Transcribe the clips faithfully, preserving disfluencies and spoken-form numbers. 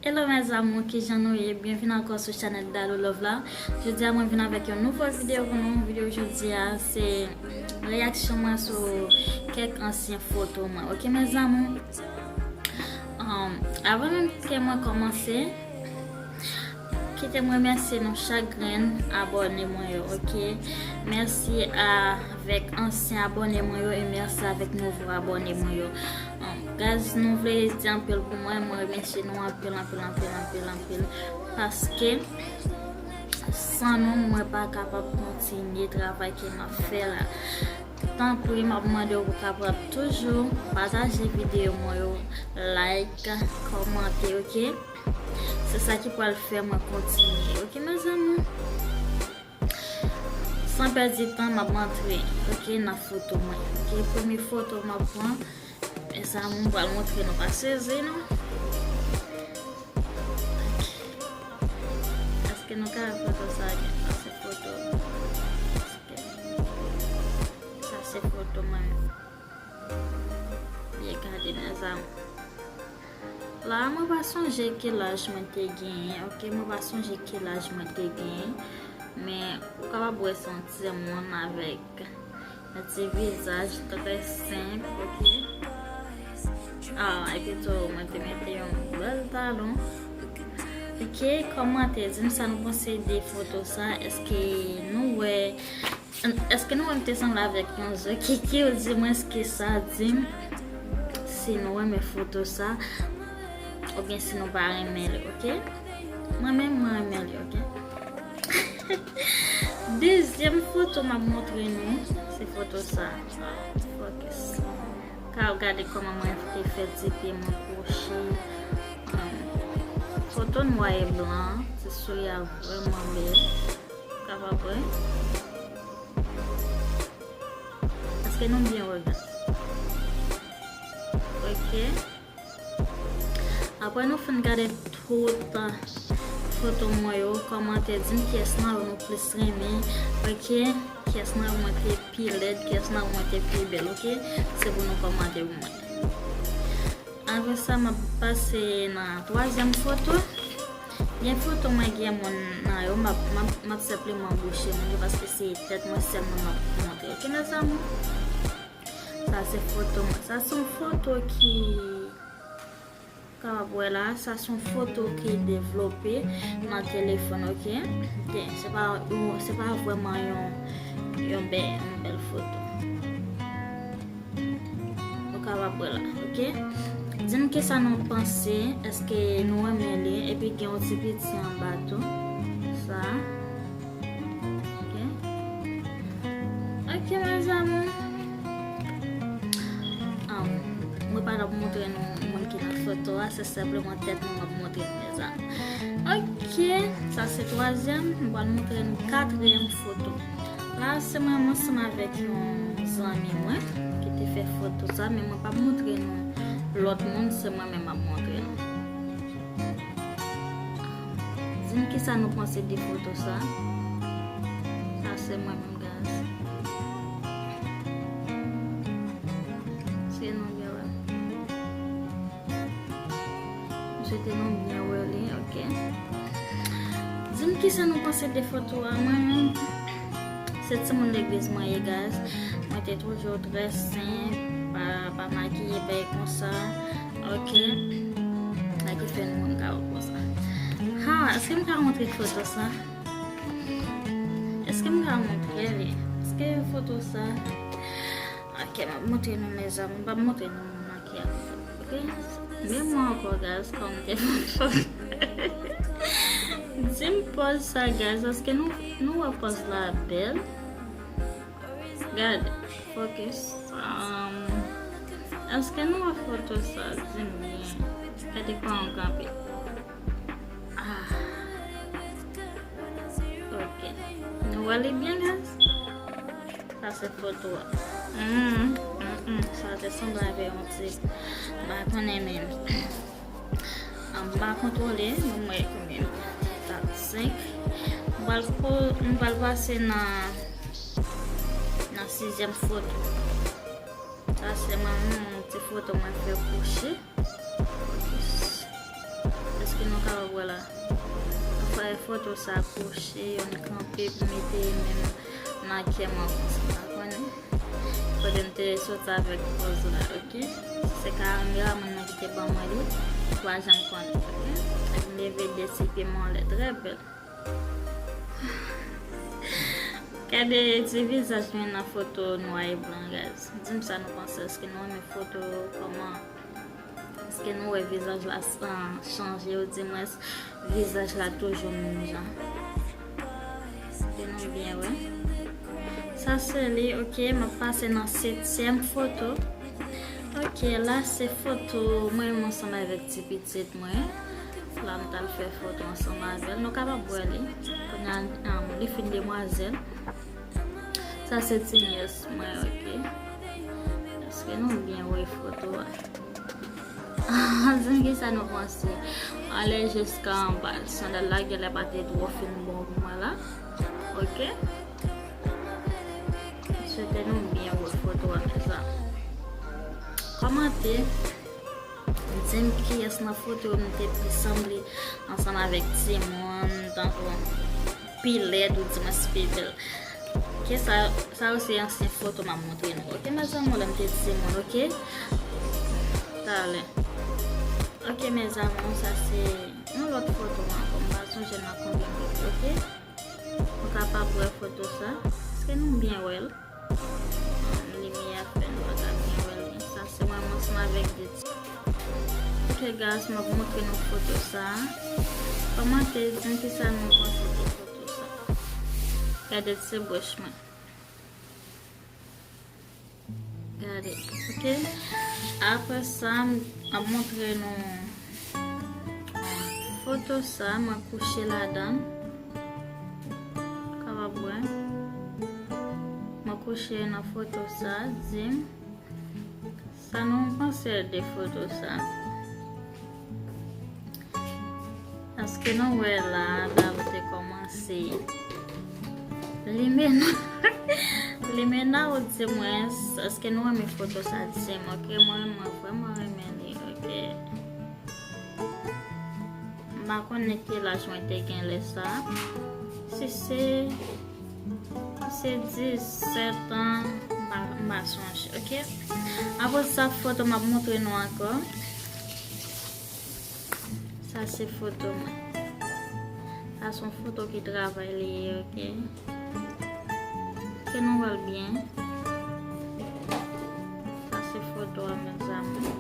Hello mes amours, kijan nou ye? Byenvini ankò sou chanèl Dalou Love la. Jodi a mwen vin avèk yon nouvo videyo pou nou. Videyo jodi a se reyaksyon mwen sou kèk ansyen foto mwen. Ok mes amours? Um, avan menm ke mwen kòmanse, kite m remèsye nou chak grenn abòne mwen yo, ok? Mèsi avèk ansyen abòne mwen yo e mèsi avèk nouvo abòne mwen yo. Um, guys, nou vle di anpil pou mwen, mwen remèsye nou anpil, anpil, anpil, anpil, anpil, paske san nou, mwen pa kapab kontinye travay ke m ap fè la. Tanpri, m ap mande w pou kapab toujou pataje videyo mwen yo, like, kòmante, ok? Se sa ki pral fè mwen kontinye, ok, mes amours? San pèdi tan, m ap antre, ok, nan foto mwen. Ok, premye foto m ap pran, mes amours, m pral montre nou, pa sezi non. Ok. Èske nou ka wè foto sa a byen? Sa se foto. Èske Sa se foto mwen. Byen gade, mes amours. La, mwen pa sonje ki laj mwen te genyen, ok? Mwen pa sonje ki laj mwen te genyen. Men, ou kapab wè se yon timoun avèk yon ti vizaj trè senp, ok? Ah, epi tou, mwen te mete yon bèl talon. Ok, kòmante, di m sa nou panse de foto sa. Èske nou wè Èske nou wè m te sanble avèk yon zo kiki? Ou di mwen èske sa di m si nou renmen foto sa oubyen si nou pa renmen li, ok? Mwen menm, mwen renmen li, ok? Dezyèm foto m ap montre nou, se foto sa. Focus. Ka w gade kòman mwen te fè ti pye mwen kwochi. Um, foto nwa e blan, ti souri a vrèman bèl. Kapab wè. Èske nou byen wè, guys? Ok. Apre nou fin gade tout foto mwen yo, kòmante, di m kiyès nan yo nou plis renmen. Ok. Kiyès nan yo mwen te pi lèd, kiyès nan yo mwen te pi bèl, ok? Se pou nou kòmante pou mwen. Apre sa, m ap pase nan twazyèm foto. Gen foto mwen gen moun nan yo, m ap, m ap, m ap senpleman bouche moun yo paske se tèt mwen sèlman m ap montre. Ok, mes amours? Sa se foto mwen. Sa se yon foto ki, kapab wè la, sa se yon foto ki devlope nan telefòn, ok? Gen, se pa, se pa vrèman yon, yon bè-, yon bèl foto. Ou kapab wè la, ok? Di m kisa nou panse, èske nou renmen li, epi gen yon ti piti anba tou. Sa. Ok. Ok, mes amours. Um, mwen pa t ap montre nou moun ki nan foto a, se senpleman tèt mwen m ap montre nou, mes amours. Ok, sa se twazyèm, mwen pral montre nou katriyèm foto. La, se mwen menm ansanm avèk yon zanmi mwen ki te fè foto sa, men mwen p ap montre nou lòt moun, se mwen menm m ap montre nou. Di m kisa nou panse de foto sa. Sa se mwen menm, guys. Se nou byen wè. M swete nou byen wè li, ok. Di m kisa nou panse de foto a. Mwen menm, se timoun legliz mwen ye, guys. Mwen te toujou trè senp, pa, pa makiye, bay konsa. Ok. Sa ki fè nou menm ka wè konsa. Ha, èske m ka montre foto sa? Èske m ka montre li? Èske foto sa? Ok, m ap montre nou, mes amours. M p ap montre nou moun nan ki ap fè, ok? Men mwen ankò, guys, kòm te fè. Di m pòz sa, guys. Èske nou, nou wè pòz la bèl? Gade, focus. Um, èske nou wè foto sa? Di m byen. Gade kòman m kanpe. Ah. Ok. Nou wè li byen, guys? Sa se foto a. Mm, mm, mm. Sa te sanble avè yon ti. M pa konnen menm. Ah, m pa kontwole, nou mwen konbyen. Sa senk. M pral po-, m pral pase nan, nan sizyèm foto. Sa se mwen menm, yon ti foto mwen fè kouche. Focus. Èske Ke nou kapab wè la. Fè foto sa kouche, youn kanpe, pou mete men m nan kè mwen konsa, pa konnen. Kote m te soti avèk pòz la, ok? Se kameramann nan ki te ban mwen li, m pa janm konnen, ok? Epi m leve de ti pye mwen anlè, trè bèl. Gade ti vizaj mwen nan foto nwa e blan, guys. Di m sa nou panse, èske nou renmen foto, kòman? Èske nou wè vizaj la san chanje, ou di mwens vizaj la toujou menm jan? Èske nou byen wè? Sa se li, ok, m ap pase nan setyèm foto. Ok, la se foto mwen menm ansanm avèk ti pitit mwen. La m t al fè foto ansanm avè l. Nou kapab wè li. Kounye a, um, li fin demwazèl. Sa se ti nyès mwen, ok. Èske nou byen wè foto a? Di m kisa nou panse. Anlè jiska anba. Sandal la genlè pa te twò fin bon pou mwen la. Ok. M swete nou byen wè foto a, mezanmi. Kòmante. Di m kiyès nan foto m te pi sanble ansanm avèk timoun, tankou pi lèd ou di mwens pi bèl. Ok, sa, sa yo se ansyen foto m ap montre nou. Ok, mezanmi, lè m te timoun, ok? Talè. Ok, mezanmi, sa se yon lòt foto ankò. M pa sonje nan konbyen foto, ok? Ou kapab wè foto sa. Èske nou byen wè l? Limyè a fè nou pa ka byen wè l. Sa se mwen, mwen ansanm avèk de ti. Ok, guys, m ap montre nou foto sa. Kòmante, di m kisa nou panse de foto sa. Gade ti bouch mwen. Gade, ok? Apre sa, m ap montre nou foto sa, mwen kouche ladan. Kapab wè. Mwen kouche nan foto sa, di m sa nou panse de foto sa. Èske nou wè la, la m te kòmanse. Limena, Limena ou di mwens, èske nou renmen foto sa, di m, ok, mwen, mwen vrèman renmen li, ok. M pa konnen ki laj mwen te gen lè sa. Si se, si se disèt an, m pa, m pa sonje, ok. Apre sa, foto m ap montre nou ankò. Sa se foto mwen. Sa se yon foto ki travay li ye, ok. Ke nou wè l byen. Sa se foto a, mezanmi.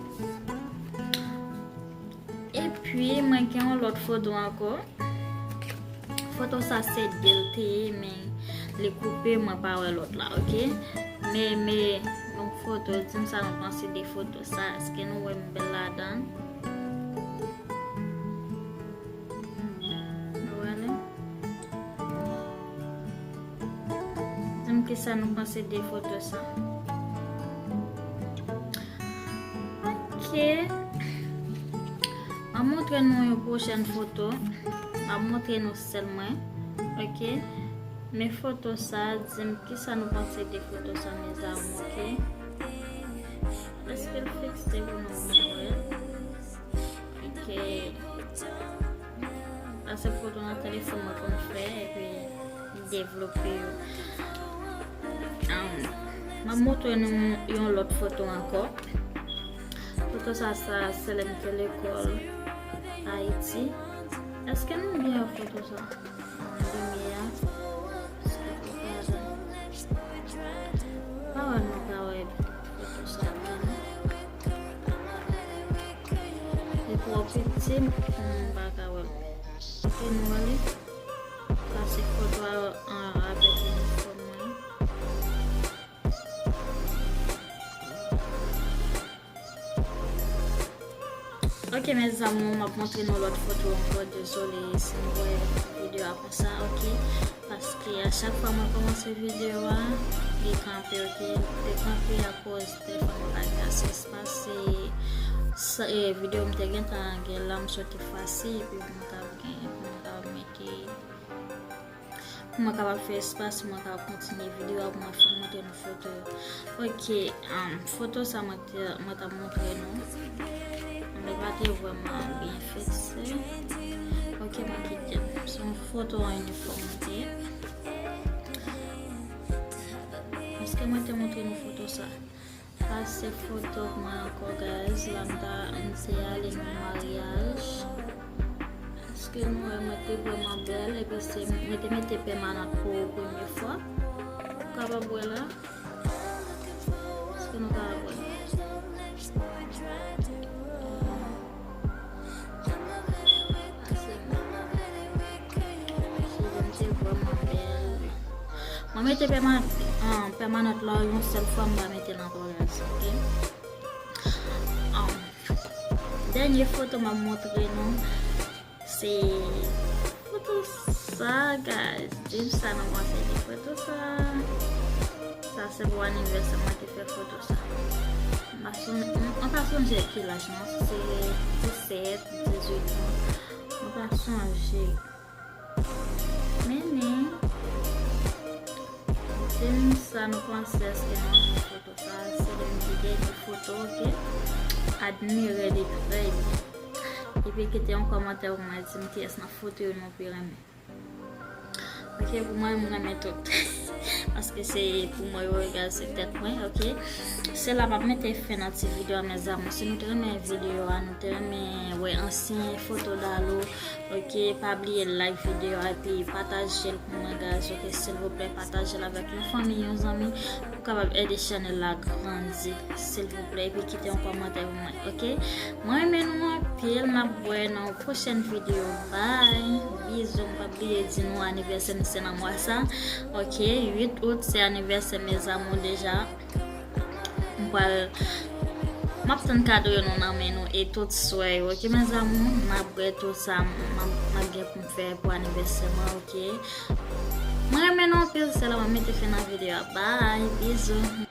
Epi, mwen gen yon lòt foto ankò. Foto sa se de l te ye, men li koupe, mwen pa wè lòt la, ok? Men, men, yon foto, di m sa nou panse de foto sa. Èske nou wè m bèl ladan? Nou wè li? Di m kisa nou panse de foto sa. Ok. M ap montre nou yon pwochèn foto. M ap montre nou sèl mwen. Ok. Men foto sa, di m kisa nou panse de foto sa, mezanmi, ok? Èske l fikse pou nou byen wè? Ok. Sa se foto nan telefòn mwen konn fè, epi devlope yo. Am, m ap montre nou yon lòt foto ankò. Foto sa, sa se lè m te lekòl Ayiti. Èske nou byen wè foto sa? Limyè a. Pa wè nou ka wè foto sa byen, non. Li twò piti, m pa ka wè l. Ok, nou wè li? Sa se foto a, an, avèk inifòm mwen. Ok, mes amours, m ap montre nou lòt foto ankò. Dezole si nou wè videyo a konsa, ok? Paske a chak fwa mwen kòmanse videyo a, li kanpe, ok? Li kanpe akoz telefòn mwen pa gen ase espas, se, se, e, videyo m te gentan gen la, m sot efase, epi pou mwen ka gen, pou mwen ka mete, pou mwen kapab fè espas, pou mwen kapab kontinye videyo a, pou mwen fin montre nou foto yo. Ok, um, foto sa mwen te, mwen t ap montre nou. Li pa te vrèman byen fikse. Ok, mwen kite l. Se yon foto an inifòm li te ye. Èske mwen te montre nou foto sa? Sa se foto mwen ankò, guys. La m ta, m te ale nan maryaj. Èske nou wè mwen te vrèman bèl? Epi se, mwen te mete pèmanant pou premye fwa. Ou kapab wè la. Èske nou kapab wè? Mwen mete pèmanant, ah, pèmanant la yon sèl fwa, m pa mete l ankò, guys, ok? Ah, dènye foto m ap montre nou, se foto sa, guys. Di m sa nou panse de foto sa. Sa se pou anivèsè mwen te fè foto sa. M pa son-, m, m pa sonje ki laj mwen, si se disèt, dizuit an. M pa sonje. Men, men, di m sa nou panse, èske nou renmen foto sa? Se youn nan dènye foto, ok? Admire li trè byen. Epi kite yon kòmantè pou mwen, di m kiyès nan foto yo nou pi renmen. Ok, pou mwen, mwen renmen tout. Paske se pou mwen yo, egal se tèt mwen, ok? Se la m ap mete fen nan ti videyo a, mes amours. Si nou te renmen videyo a, nou te renmen wè ansyen foto Dalo, ok, pa bliye like videyo a epi pataje l pou mwen, guys, ok? Silvouplè, pataje l avèk yon fanmi, yon zanmi, pou kapab ede chanèl la grandi, silvouplè, epi kite yon kòmantè pou mwen, ok? Mwen renmen nou anpil, m ap wè nan yon pwochèn videyo. Bye! Bizou, m pa bliye di nou anivèsè m se nan mwa sa. Ok, uit out se anivèsè mes amours deja. M pral, m ap tann kado yo nou nan men nou e tout swè yo. Ok, mes amours, m ap wè tout sa m, m ap, m ap gen pou m fè pou anivèsè mwen, ok? Mwen renmen nou anpil, se la m ap mete fen nan videyo a. Bye, bizou.